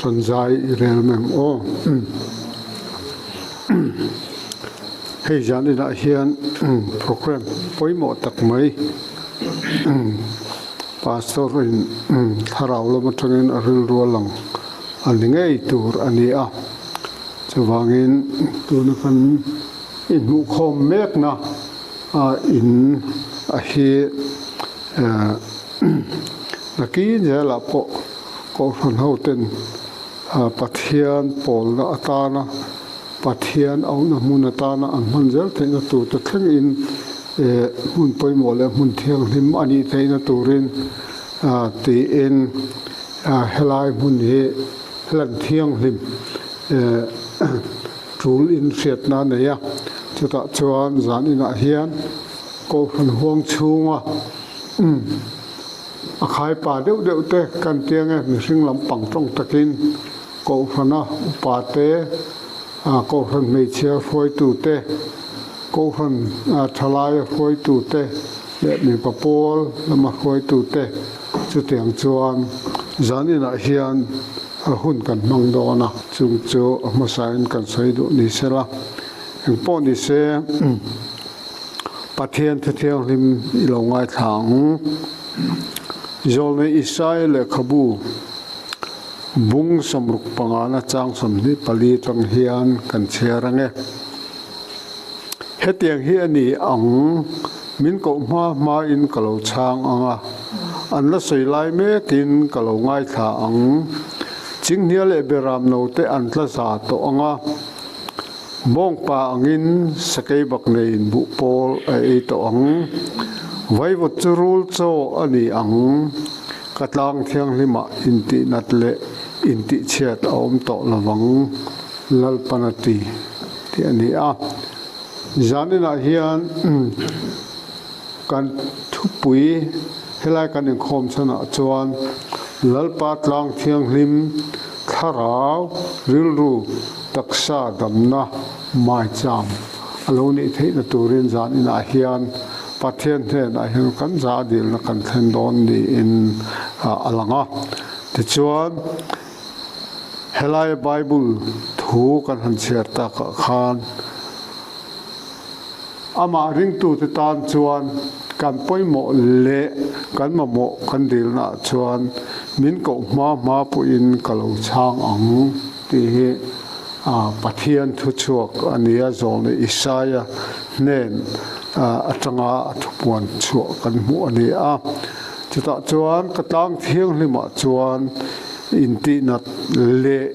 Rawn zai i rel mai ang aw. Hei zan inah hian programme pawimawh tak mai Pastor in thlarau lam atangin a rilru a lang a ni ngei tur a ni a. Chuvangin tuna kan inhmuhkhawm mekna in a hi Nakin zelah pawh Kohhran hoten Pathian pawlna atana Pathian auhna hmun atana an hman zel theihna turte thlengin hmun pawimawh leh hmun thianghlim a nih theihna turin tiin helai hmun hi hlan thianghlim tul inhriatna a nei a. Chutah chuan zan inah hian Kohhran huang chhunga A khaipa deuh deuh te kan tiang e, mihring lampang tawng takin Kohhrana upa te, Kohhran hmeichhia hruaitu te, Kohhran thalaia hruaitu te leh mipa pawl lama hruaitu te chutiang chuan zan inah hian hun kan hmang dawn a. Chung chu a hmasain kan sawi duh ni sela, engpawh ni se. Pathian Thu Thianghlim i lo ngaithla ang. Zawlnei Isaia lehkhabu bung 65na chang 24 tang hian kan chhiar ang e. Hetiang hi a ni ang, min koh hma hmain ka lo chhang ang a, an la sawi lai mekin ka lo ngaithla ang. Chinghnia leh Beram note an tla za tawh ang a. Mawngpa angin sakei bak neiin buh pawl a ei tawh ang. Vaivut chu rul chaw a ni ang. Ka tlang thianghlimah intihnat leh intihchhiat a awm tawh lovang, Lalpan a ti, tih a ni a. Zaninah hian kan thupui helai kan inkhawm chhanah chuan Lalpa tlang thianghlim thlarau rilru taksa damna maicham a lo nih theihna turin zan inah hian Pathian hnenah hian kan za dilna kan thlen dawn niin a lang a. Tichuan helai Bible thu kan han chhiar takah khan Amah ringtute tan chuan kan pawimawh leh kan mamawh kan dilnaah chuan min koh hma hma pawhin ka lo chhang ang tih hi Pathian thuchhuak a ni a, Zawlnei Isaia hnen atanga a thupuan chhuah kan hmuh a ni a. Chutah chuan ka tlang thianghlimah chuan intihnat leh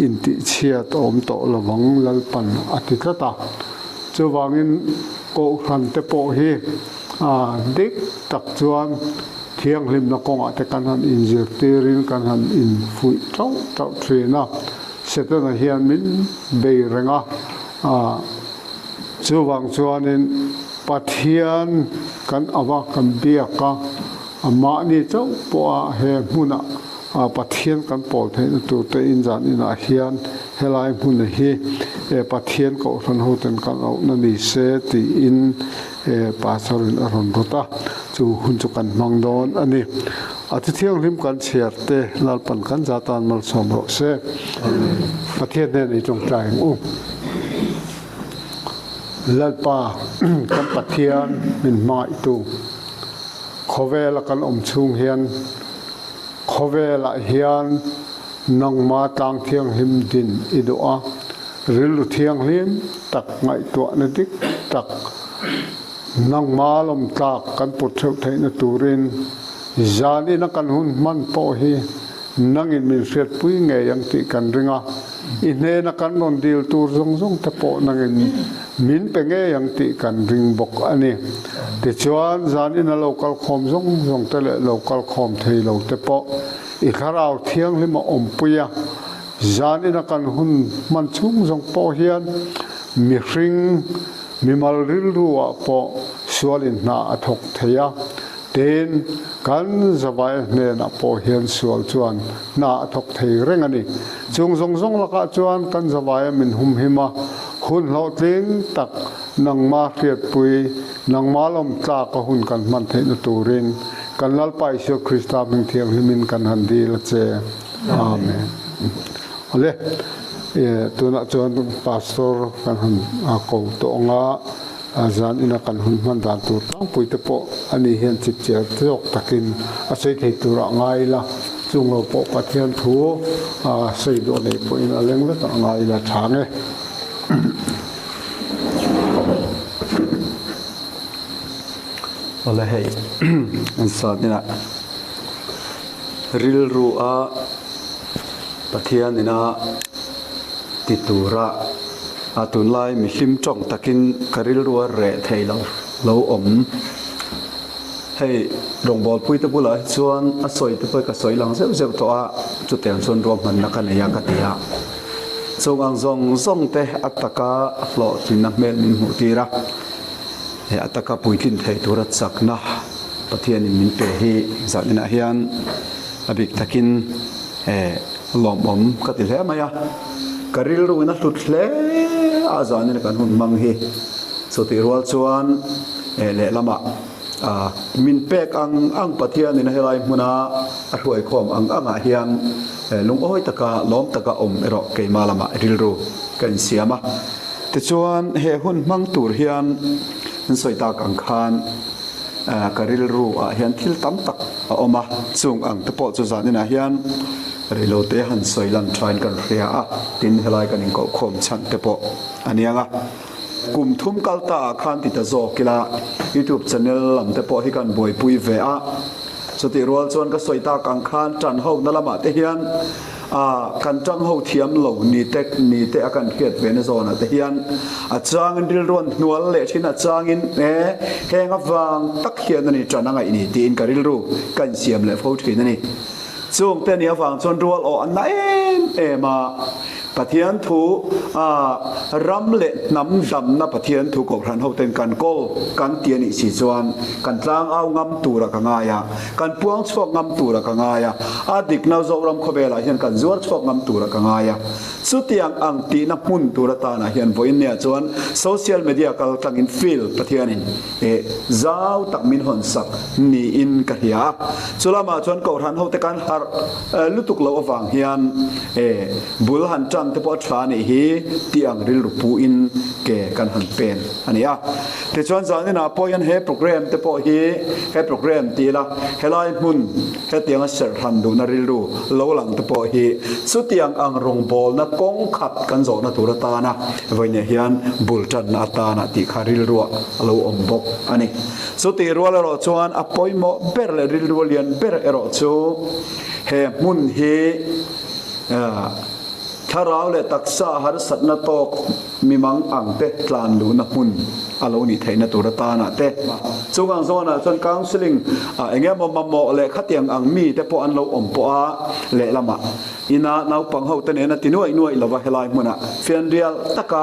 intihchhiat a awm tawh lovang Lalpan a ti tlat a. Chuvangin Kohhran te pawh hi dik tak chuan thianghlimna kawngah te kan han inzirtirin kan han infuih tauh tauh thin a, Setana hian min bei reng a, chuvang chuanin Pathian kan ava kan biak a, mahni chauh pawha he hmuna Pathian kan pawl theihna tur te inzan inah hian Helai hmun hi Pathian Kohhran hoten kan auhna ni se tiin Pastor in a rawn rawt a, chu hun chu kan hmang dawn a ni. A thi thianghlim kan chhiar te Lalpan kan za tan malsawm rawh se. Pathian hnen i tawngtai ang u. Lalpa kan Pathian min hmangaihtu khawvela kan awm chhung hian khawvelah hian Nangma tlang thianghlim din i duh a, rilru thianghlim tak ngaihtuahna dik tak nangma lawmtlak kan put theuh theihna turin zan ina kan hun hman pawh hi nangin min hriatpui ngei ang tih kan ring a, i hnena kan rawn dil tur zawng zawng te pawh nangin min pe ngei ang tih kan ring bawk a ni. Tichuan, zan ina lo kalkhawm zawng zawng te leh lo kalkhawm thei lo te pawh I thlarau thianghlim a awmpui a, zanin a kan hun hman chhung zawng pawh hian mihring mimal rilru ah pawh sualin hna a thawk thei a, tin kan zavaia hnenah pawh hian sual chuan hna a thawk thei reng a ni. Chung zawng zawng lakah chuan kan zavaia min humhim a, hun hlawhtling tak nangma hriatpui, nangma lawmtlak a hun kan hman theihna turin. Kan Lalpa Isua Krista hming thianghlimin kan han dil a che. Amen. Awle, tunah chuan Pastor kan han ko tawh ang a, zan ina kan hun hman dan tur tlangpui te pawh ani hian chipchiar zawk takin a sawi thei turah ngai ila, chung lo pawh Pathian thu sawi duh nei pawhin a leng vek ah ngai ila tha nge. Awle hei an zan inah rilru a Pathian ina ti tura a tunlai mihlim tawng takin ka rilru a reh thei lo lo awm. Hei rawngbawlpui te bulah hi chuan a sawi te pawh ka sawi lang zeuh zeuh tawh a, chutiang chuan ruahmanna ka nei a ka ti a. Chung ang zawng zawng te a taka hlawhtlinna hmel min hmuh tir a. He a taka puitlin thei tura chakna Pathianin min pe hi zaninah hian a bik takin lawmawm ka ti hle mai a. Ka rilruin a hlut hle a zanina kan hun hmang hi. Chutih rual chuan lehlamah min pek ang ang Pathianin a helai hmuna a hruaikhawm ang angah hian lungawi taka lawm taka awm erawh keimah lamah rilru ka insiam a. Tichuan, he hun hmang tur hian an sawi tak ang khan ka rilru ah hian thil tam tak a awm a, chung ang te pawh chu zan inah hian reilote han sawi lan thain kan hria a, tin helai kan inkohkhawm chhan te pawh a niang a. Kum thum kal ta ah khan ti ta zawk ila YouTube channel lam te pawh hi kan buaipui ve a, Chutih rual chuan ka sawi tak ang khan tan ho na lamah te hian ah kan tang ho thiam lo ni te ni te a kan hriat ve na zawnah te hian a changin rilruan hnual leh thin a changin e heng avang tak hian a ni tan a ngaih ni tiin ka rilru ka insiam leh fo thin a ni. Chung te ni avang chuan rual awh an na em em a, Pathian thu a ram leh hnam damna Pathian thu Kohhran hoten kan kawl kan ti a nih si chuan kan tlang au ngam tura ka ngai a, kan puang chhuak ngam tura ka ngai a, a dikna Zoram khawvelah hian kan zuar chhuak ngam tura ka ngai a. Chutiang ang tihna hmun tur atanah hian vawiinniah chuan social media kal tlangin field Pathianin Eh, zau tak min hawn sak niin ka hria a. Chu lamah chuan Kohhran hote kan harh lutuk loh avang hian eh, bul han tan te pawh a tha anih hi tih ang rilru puin ke kan han pen a ni a. Tichuan zaninah pawh hian he program te pawh hi he program ti ila helai hmun hetianga serhhlan duhna rilru lo lang te pawh hi chutiang ang rawngbawlna kawng khat kan zawhna tur atana vawiinah hian bul tanna atana tih kha rilruah a lo awm bawk a ni. Chutih rual erawh chuan a pawimawh ber leh rilru lian ber erawh chu he hmun hi thlarau leh taksa harsatna tawk mimang ang te tlan luhna hmun a lo nih theihna tur atana te chung ang zawnah chuan counselling ah eng emaw mamawh leh khatiang ang mi te pawh an lo awm pawh a lehlamah Ina naupang ho te nena ti nuaih nuaih lova helai hmunah fianrial taka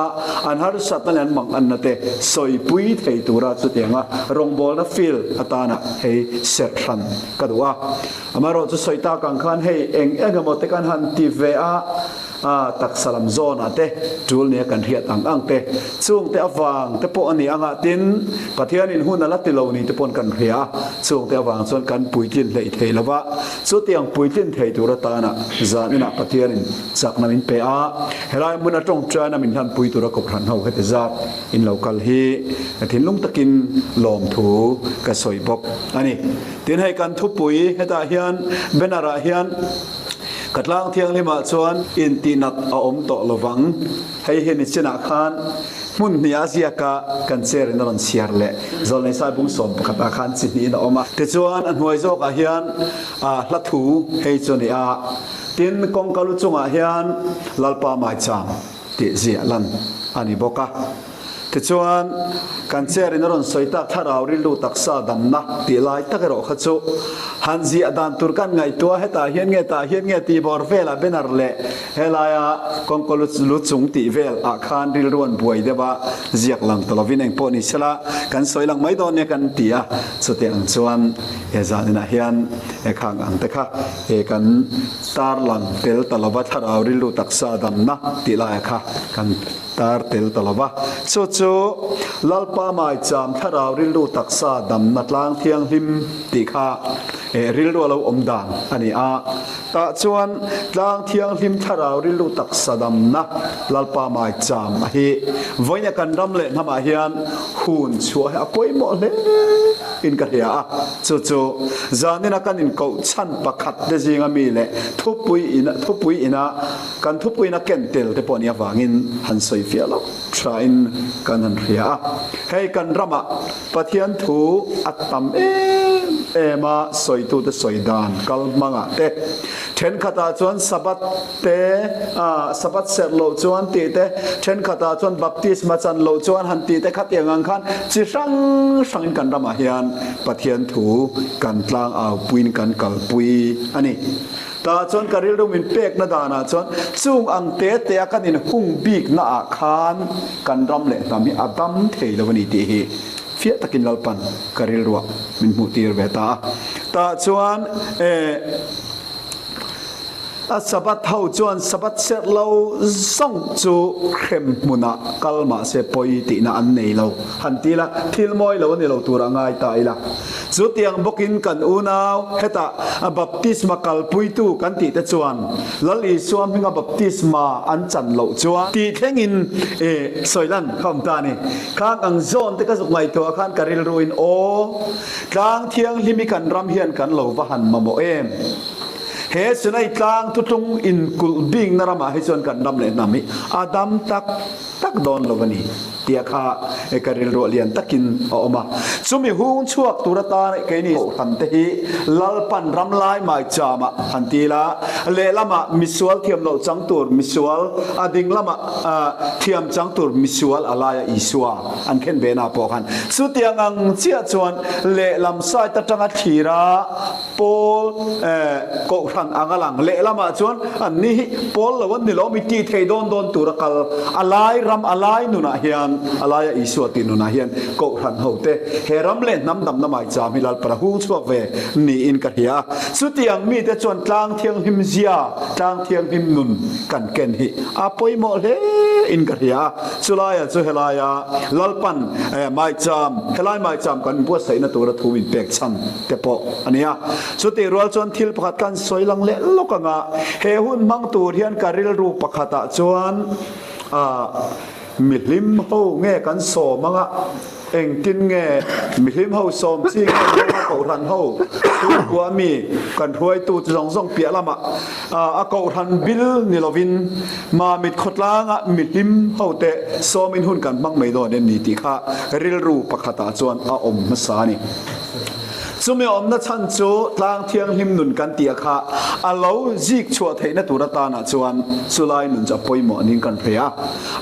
an harsatna leh an manganna te sawipui thei tura chutianga rawngbawlna field atana hei serh hran ka duh a. Amaherawh chu sawi tak ang khan hei eng eng emaw te kan han ti ve a, a taksa lam zawnah te tul nia kan hriat ang ang te chungte avang te pawh a ni anga tin Pathianin hun a la ti lo ni te pawn kan hria a, chungte avang chuan kan puitlin hleih thei lova. Chutiang puitlin thei tur atana zan inah Pathianin chakna min pe a, helai hmun a tawngtaina min hlanpui tura Kohhran ho heti zat in lo kal hi ka thinlung takin lawmthu ka sawi bawk a ni. Tin hei kan thupui hetah hian banner ah hian ka tlang thianghlimah chuan intihnat a awm tawh lovang, hei hi nichinah khan Hmun hnih a ziak a, kan chair in a rawn chhiar leh Zawlnei Saibung 11 ah khan chi hnihin a awm a. Tichuan a hnuai zawkah hian hla thu hei chu a ni a, tin kawngka lu chungah hian Lalpa Maicham tih ziah lan a ni bawk a. Tichuan kan chair in a rawn sawi tak thlarau rilru taksa damna tih lai tak erawh kha chu han ziah dan tur kan ngaihtuah hetah hian nge tah hian nge tih bawr velah banner leh Helaia kawngkaw lu chung tih vel ah khan rilru an buai deuh a, ziak lang ta lovin engpawh ni sela kan sawi lang mai dawn nia kan ti a, chutih ang chuan he zan inah hian he khang ang te kha he kan tar lang tel ta lova thlarau rilru taksa damna tih laia kha kan tar tel ta lova, chu chu Lalpa maicham thlarau rilru taksa damna tlang thianghlim tih kha. Rilru a lo awm dan a ni a. Tah chuan tlang thianghlim thlarau rilru taksa damna Lalpa maicham a hi. Vawiina kan ram leh hnamah hian hun chhuah hi a pawimawh hle in ka hria a. Chu chu zanina kan inkoh chhan pakhat te zinga mi leh thupui ina thupui ina kan thupui ina ken tel te pawh nih avangin han sawi fiah loh tha in kan han hria a. Hei kan ramah Pathian thu a tam em em a, sawitute sawi dan kal hmangah te, thenkhatah chuan Sabbath te, Sabbath serh loh chuan tih te, thenkhatah chuan baptisma chan loh chuan han tih te khatiang ang khan chi hrang hrangin kan ramah hian Pathian thu kan tlangau puiin kan kalpui a ni. Tah chuan ka rilru min pekna danah chuan chung ang te te a kan inhung bikna ah khan kan ram leh hnam hi a dam thei lo a ni tih hi fiah takin Lalpan ka rilruah min hmuh tir ve ta a. Tah chuan eh a Sabbath ho chuan Sabbath serh lo zawng chu hrem hmunah kal mah se pawi tihna an nei lo han ti ila thil mawi lo a ni lo tur a ngai ta ila. Chutiang bawkin kan unau hetah baptisma kalpuitu kan tih te chuan Lal Isua hminga baptisma an chan loh chuan tih thlengin i sawi lan kha awm ta a ni. Khang ang zawn te ka zuk ngaihtuah khan ka rilruin aw, tlang thianghlim i kan ram hian kan lo va han mamawh em? He Sinai tlang thutlung inkulh bikna ramah hi chuan kan ram leh hnam hi a dam tak tak dawn lo a ni tia kha ka rilruah lian takin a awm a. Chumi hung chhuak tur atan keini kohhran te hi Lalpan ram lai maicham ah han ti ila, lehlamah misual thiam loh chang tur misual, a ding lamah thiam chang tur misual a laia Isua an khen ve na pawh khan chutiang ang chiah chuan lehlam side atanga thlir a, Paul kohhran ang a lang lehlamah chuan an ni hi Paul lo an ni lo mi tih thei dawn dawn tur a kal a lai ram a lai nunah hian a laia Isua tih nunah hian kohhran ho te he ram leh hnam damna maicham hi Lalpara hung chhuak ve niin ka hria a. Chutiang mite chuan tlang thianghlim zia tlang thianghlim nun kan ken hi a pawimawh hle in ka hria a. Chulaia chu helaia Lalpan maicham helai maicham kan buatsaihna tura thu min pek chhan te pawh a ni a. Chutih rual chuan thil pakhat kan sawi lang leh lawk ang a, he hun hmang tur hian ka rilru pakhatah chuan ah mihlim ho nge kan sawm ang a, engtin nge mihlim ho sawm chi nge ni ang a, kohhran ho chhungkua mi kan hruaitu te zawng zawng piah lamah ah a kohhran bil ni lovin Mamit khawtlanga mihlim ho te sawmin hun kan hmang mai dawn em ni tih kha rilru pakhatah chuan a awm hmasa a ni. Chumi awmna chhan chu tlang thianghlim nun kan tih a kha a lo zik chhuah theihna tur atanah chuan chulai nun chu a pawimawh niin kan hria a.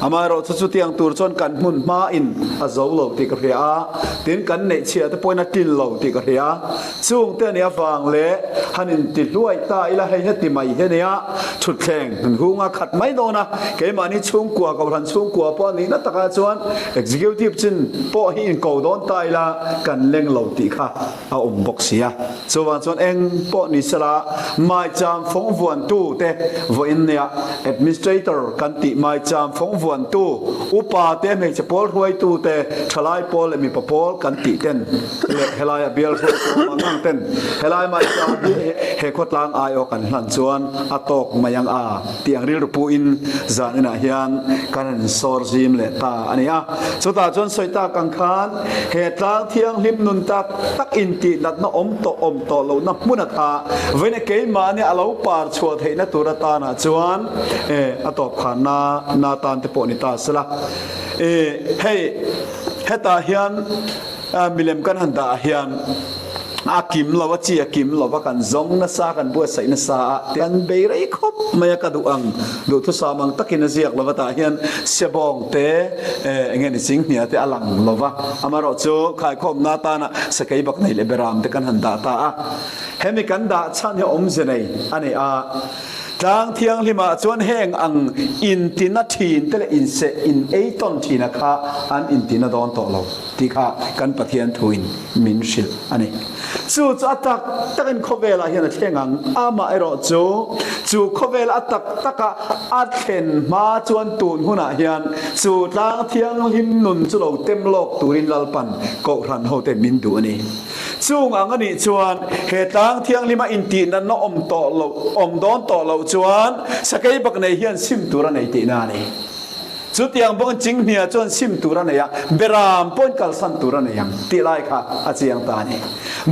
Amaherawh chu chutiang tur chuan kan hmun hmain a zo lo tih ka hria a, tin kan neih chhiah te pawhin a tlin lo tih ka hria. Chungte a nih avang leh han inti hluai ta ila hei heti mai hi a nia, thutthleng han hung a khat mai dawn a, keimahni chhungkua Kohhran chhungkua pawh a nihna takah chuan Executive chin pawh hi inko dawn ta ila kan leng lo tih kha a awm bawk si a. Chuvang chuan eng pawh ni sela maicham fawng vuantu te vawiin nia Administrator kan tih maicham fawng vuantu upa te hmeichhe pawl hruaitu te thalai pawl leh mipa pawl kan tih ten leh helaia bial hruaitu awm ang ang ten helai maicham hi he khawtlang aiawh kan hlan chuan a tawk mai ang a. Tih ang rilru puhin zan inah hian kan han insawr zim leh ta a ni a. Chutah chuan sawi tak ang khan he tlang thianghlim nun tak tak intih natna awm tawh awm tawh lohna hmun atha vawiin keimahni a lo par chhuah theihna tur atanah chuan e a tawp khanna na tan te pawh ni ta sela. E hei hetah hian Milem kan han dah ah hian a kim lo a, chi a kim lo va, kan zawng nasa, kan buatsaih nasa a, kan bei rei khawp mai a, ka duh ang, duhthusam ang takin a ziak lo va, tah hian sebawng te eng nge ni chinghnia te a lang lo va, amaherawh chu khaikhawmna atana sakei bak nei leh beram te kan han dah ta a, hemi kan dah chhan hi awmze nei a ni a. Tlang thianghlimah chuan heng ang intina thin te leh inseh in ei tawn thina kha an intina dawn tawh lo tih kha kan Pathian thuin min hrilh a ni. Chu chu a tak takin khawvelah hian a thleng ang. Amaherawhchu, chu khawvel a tak taka a thlen hma chuan tun hunah hian chu tlang thianghlim nun chu lo tem lawk turin Lalpan Kohhran hote min duh a ni. Chung ang a nih chuan he tlang thianghlima intihnatna awm tawh loh, awm dawn tawh loh chuan Sakeibaknei hian sim tur a nei tihna a ni. Chutiang bawkin Chinghnia chuan sim tur a nei a, Beram pawhin kalsan tur a nei ang tih lai kha a chiang ta a ni.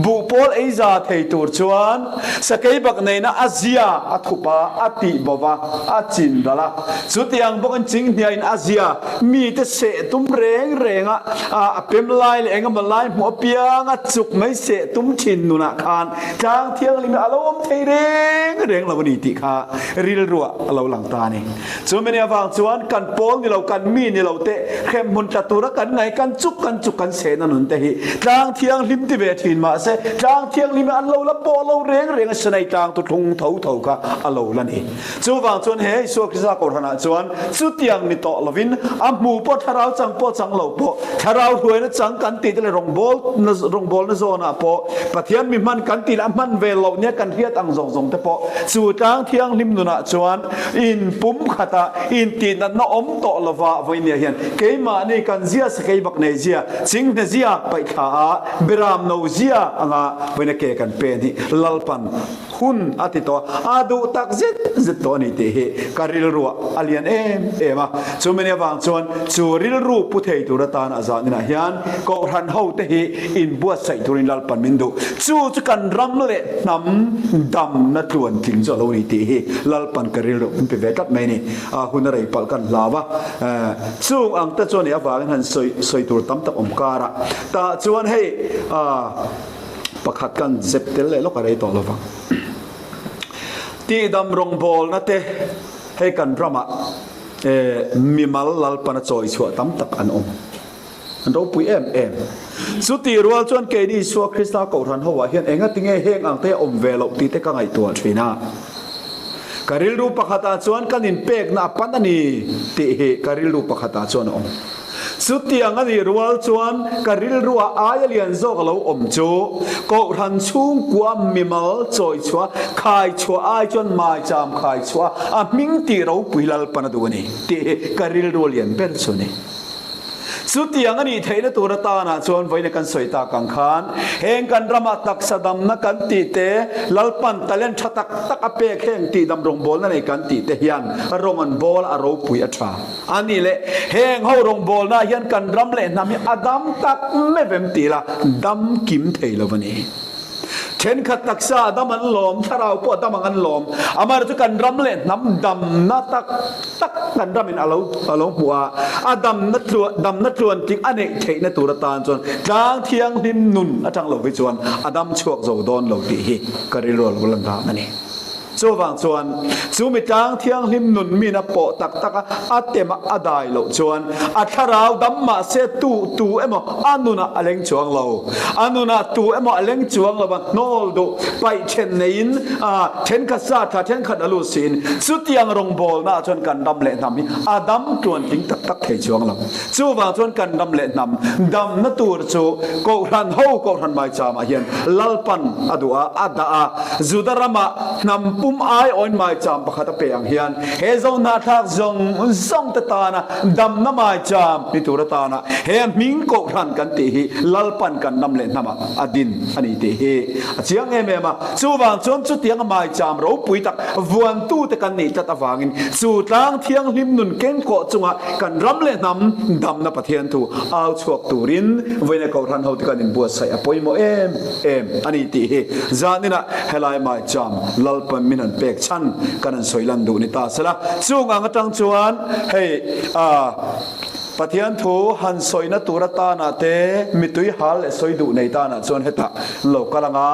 Buh pawl ei za thei tur chuan Sakeibak neihna a zia a thup a, a tih bo va, a chin ral a. Chutiang bawkin Chinghniain a zia mite seh tum reng reng a, a pem lai leh engemaw lai hmuh apianga chuk mai seh tum thin nunah khan tlang thianghlim hi a lo awm thei reng reng lo a ni tih kha rilruah a lo lang ta a ni. Chu mini avang chuan kan pawl ni lo, kan mi ni lo te hremhmun tla tura kan ngai, kan chuk kan chuk kan sehna nun te hi tlang thianghlim ti ve thin mahse tlang thianghlim hi an lo la pawh lo reng reng a, Sinai tlang tu thlung tho tho kha a lo la ni. Chuvang chuan he Isua Krista Kohhranah chuan chutiang ni tawh lovin a hmu pawh thlarau chang pawh chang lo pawh thlarau hruaina chang kan tih te leh rawngbawlna rawngbawlna zawnah pawh Pathian mi hman kan tih leh a hman ve loh nia kan hriat ang zawng zawng te pawh chu tlang thianghlim nunah chuan In pum khata intihnatna awm tawh lova vawinia hian keimahni kan zia sakei bak nei zia, chinghne zia paihthla a beram no zia anga vawiina ke kan pen hi Lalpan hun a ti tawh a, a duh tak zet zet tawh a ni tih hi ka rilruah a lian em em a. Chumini avang chuan chu rilru pu thei tur atan a zaninah hian Kohhran hote hi inbuatsaih turin Lalpan min duh. Chu chu kan ram leh hnam damna tluan tling chu a lo ni tih hi Lalpan ka rilru min pe ve tlat mai a ni. A hun a rei palh kan hlau a, chung ang te chuan i avangin han sawi sawi tur tam tak awm kar a, tah chuan hei pakhat kan zep tel leh lawk a rei tawh lo vang. Tihdam rawngbawlna te hei kan ramah mimal Lalpan a chawi chhuah tam tak an awm. An ropui em em. Chutih rual chuan keini Isua Krista Kohhran ho ah hian engatinge heng ang te a awm ve loh tih te ka ngaihtuah thin a. Ka rilru pakhat ah chuan kan inpekna a pan a ni tih hi ka rilru pakhat ah chuan a awm. Chutiang a nih rual chuan ka rilru ah aia lian zawk a lo awm chu Kohhran chhungkua mimal chawi chhuah khai chhuah ai chuan maicham khai chhuah a hming tih ropui Lalpan a duh a ni tih hi ka rilru lian ber chu a ni. Chutiang a nih theihna tur atanah chuan vawiina kan sawi tak ang khan heng kan ramah taksa damna kan tih te, Lalpan talent tha tak tak a pek heng tihdam rawngbawlna nei kan tih te hian rawng an bawl a ropui a tha a ni le. Heng ho rawngbawlnaah hian kan ram leh hnam hi a dam tak meuh em tih la dam kim thei lo a ni. Thenkhat taksa a dam an lawm, thlarau pawh a dam ang an lawm. Amaherawhchu kan ram leh hnam damna tak tak kan ramin a lo a lo hmuh a, a damna tluan damna tluan tling a neih theihna tur atan chuan tlang thianghlim nun atang lo hi chuan a dam chhuak zo dawn lo tih hi ka rilru a lo lan dan a ni. Chuvang chuan, chu mi tlang thianghlim nun min a pawh tak tak a, a tem a, a dai loh chuan, a thlarau dam mah se tu tu emaw a nunah a leng chuang lo. A nunah tu emaw a leng chuang lo va, hnawl duh, paih then neiin, a thenkhat sa tha thenkhat a lut siin, chutiang rawngbawlnaah chuan kan ram leh hnam hi a dam tluan tling tak tak thei chuang lo. Chuvang chuan kan ram leh hnam damna tur chu Kohhran ho Kohhran maicham ah hian Lalpan a duh a, a dah a. Juda ramah hnam pum aiawin maicham pakhat a pe ang hian he zohnahthlak zawng zawng te tana damna maicham ni tur atana he hming Kohhran kan tih hi Lalpan kan ram leh hnamah a din a ni tih hi a chiang em em a. Chuvang chuan chutianga maicham ropui tak vuantute kan nih tlat avangin chu tlang thianghlim nun kengkawh chungah Kan ram leh hnam damna Pathian thu au chhuak turin vawiina Kohhran hote kan inbuatsaih a pawimawh em em a ni tih hi zaninah helai maicham Lalpan min han pek chhan kan han sawi lan duh ni ta sela. Chung ang atang chuan hei ah Pathian thu han sawina tur atanah te mitui hal leh sawi duh nei tanah chuan hetah lo kal anga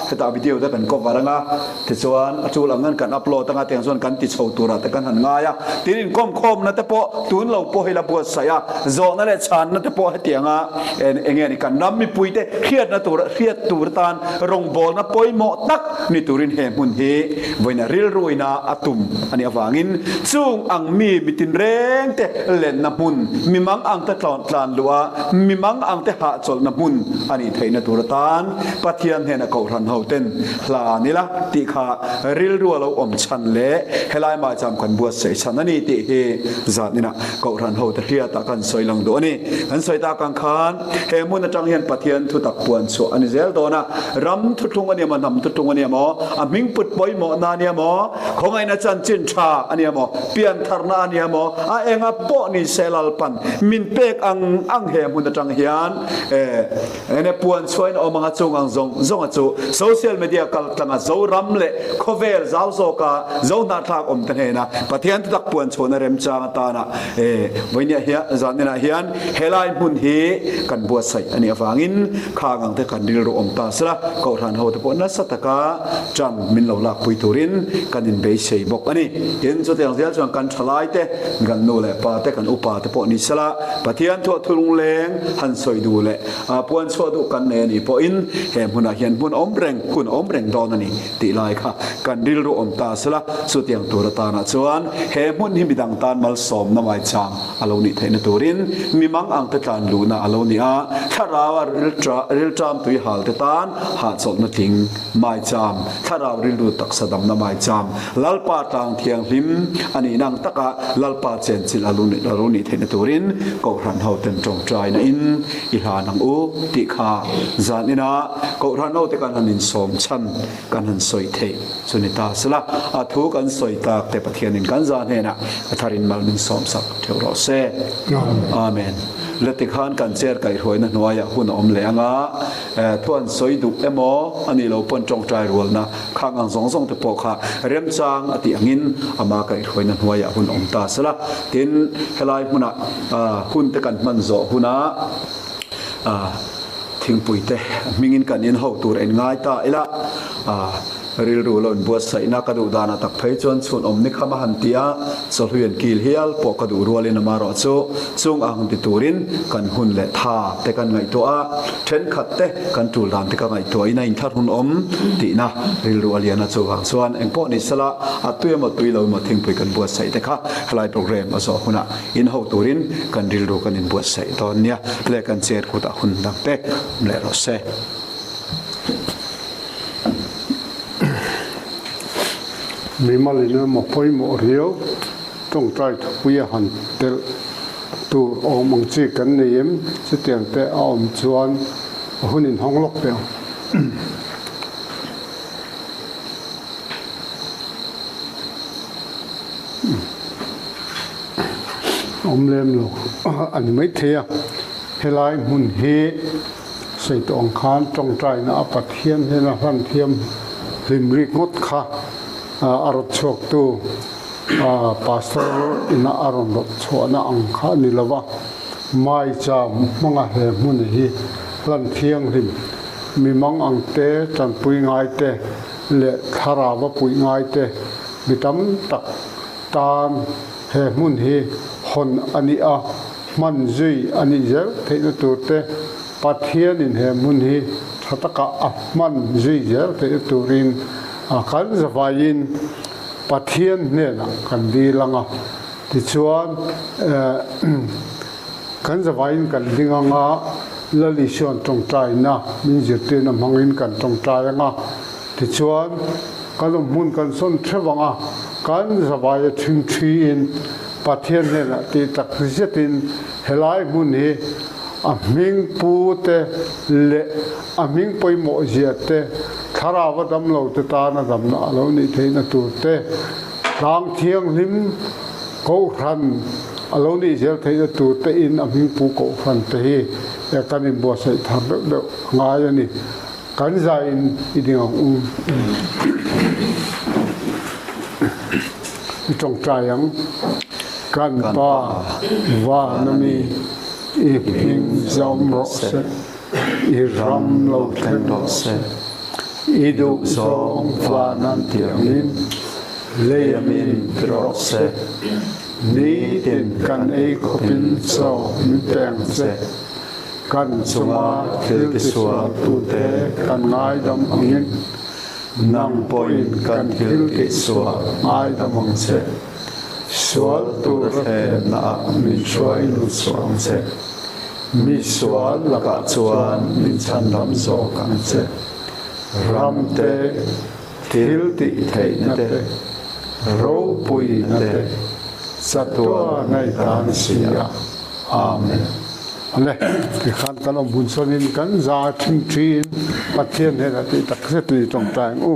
hetah video te kan cover anga Tichuan, a tul ang an kan upload anga tiang chuan kan ti chho turah te kan han ngai a. Tin, inkawmkhawmna te pawh tun lo pawh hi la buatsaih a, zawhna leh chhanna te pawh hetianga eng nge ni kan ram mipuite hriatna tur hriat tur atan rawngbawlna pawimawh tak ni turin he hmun hi vawiina rilruina a tum a nih avangin chung ang mi mitin reng te lenna hmun mi. Mi mangangte tlan luh a, mi mangangte hahchawlhna hmun a nih theihna tur atan Pathian hnena kohhran hoten hlan ila tih kha rilru a lo awm chhan leh helai maicham kan buatsaih chhan a ni tih hi zan inah kohhran hote hriatah kan sawi lang duh a ni. Kan sawi tak ang khan he hmun atang hian Pathian thutak puan chhuah a ni zel dawn a, ram thuthlung a ni emaw, hnam thuthlung a ni emaw, a hmingput pawimawhna a ni emaw, Khawngaihna chanchin tha a nia maw? Piantharna a nia maw? A enga pawh ni se Lalpan min pek ang ang he hmun atang hian enge puan chhuain a awm anga chung ang zawng zawnga chu social media kal tlanga Zoram leh khawvel zau zawka zo hnahthlak awm te hnena Pathian thutak puan chhuahna remchang atana vawinia hian zaninah hian helai hmun hi kan buatsaih a nih avangin khang ang te kan rilru awm ta sela Kohhran ho te pawh nasa taka Ṭan min lo lakpui turin kan inbeisei bawk a ni. Tin, chutiang zel chuan kan ṭhalaite, kan nu leh pate, kan upate pawh ni sela, Pathian thuah thulungleng han sawi duh leh puan chhuah duh kan nei a nih pawhin he hmunah hian hmun awm reng, hun awm reng dawn a ni tih lai kha kan rilru awm ta sela, chutiang tur atanah chuan he hmun hi midang tan malsawmna maichang a lo nih theihna turin mi mang ang te tlan luhna a lo ni a, thlaraua rilṭam tui hal te tan hahchawlhna tling Maicham, thlarau rilru taksa damna maicham, Lalpa tlang thianghlim a nih nang taka Lalpa chenchilh a lo nih theihna turin Kohhran hoten tawngtaina in i hlan ang u tih kha zan ina Kohhran hote kan han insawm chhan kan han sawi theih chu ni ta sela, a thu kan sawi tak te Pathianin kan zah hnenah a tharin mal min sawmsak theuh rawh se. Amen. Leti khan kan chair kaihhruaina hnuaiah hun a awm leh anga. Thu an sawi duh emaw a nih loh pawn tawngtai rualna khang ang zawng zawng te pawh kha remchang a tih angin ama kaihhruaina hnuaiah hun awm ta sela. Tin, helai hmunah hun te kan hman zawh huna thingpui te hmingin kan in ho tur en ngai ta ila. Rilru lo inbuatsaihna ka duh danah tak phei chuan chhun awm ni kham a han ti a, chawhlui an kil hial pawh ka duh rualin amarawh chu chung ang ti turin kan hun leh tha te kan ngaihtuah a, thenkhat te kan tul dan te ka ngaihtuahin a inthar hun awm tihna rilru a lian a, chuvang chuan engpawh ni sela a tui emaw tui lo emaw thingpui kan buatsaih te kha helai program a zawh hunah in ho turin kan rilru kan inbuatsaih dawn nia le kan chair kutah hun dang te awm leh rawh se. Mimal in emaw pawimawh riau tawngtai thupui a han telh tur awm ang chi kan nei em? Chutiang te a awm chuan a hun in hawng lawk teh ang. Awm lem lo a ni maithei a, helai hmun hi. Sawi tawh ang khan tawngtaina a Pathian hnena hlan thiam hlim rik ngawt kha a rawt chhuaktu Pastor ina a rawn rawt chhuahna ang kha a ni lo va, Maicham hmanga he hmun hi hlan thianghlim, mi mang ang te, tanpui ngai te leh thlarau a puih ngai te mi tam tak tan he hmun hi hawn a ni a. Hman zui a nih zel theihna tur te, Pathianin he hmun hi tha taka a hman zui zel theihna turin kan zavaiin Pathian hnenah kan dil ang a. Tichuan, kan zavaiin kan ding ang a, Lal Isua'n tawngtaina min zirtirna hmangin kan tawngtai ang a. Tichuan, kan awm hmun kan sawn theuh ang a, kan zavaia ṭhingṭhiin Pathian hnenah tih tak zetin helai hmun hi a hming pu te leh a hming pawimawh zia te, thlarau a dam lo te tana damna a lo nih theihna tur te, tlang thianghlim Kohhran a lo nih zel theihna tur te in a hming pu Kohhran te hi kan inbuatsaih thar deuh deuh a ngai a ni. Kan zaiin i ding ang u. I tawngtai ang. Kan Pa, van a mi, i hming zawm rawh se, i ram lo thleng rawh se, i duh zawng van an ti angin lei a min ti rawh se. Nitin kan ei khawpin chaw min peng che. Kan chunga thil tisual tute kan ngaidam angin, nang pawhin kan thil tihsual ngaidam ang che. Sual tura thlemnaah min hruai lut suh ang che. Mi sual lakah chuan min chhandam zawk ang che. Ram te, thil tih theihna te, ropuina te, chatuan a i tan si a. Amen. Ale, tikhan kan awm hun sawn in kan za thin thin Pathian hnenah tih tak zet in i tawngtai ang u.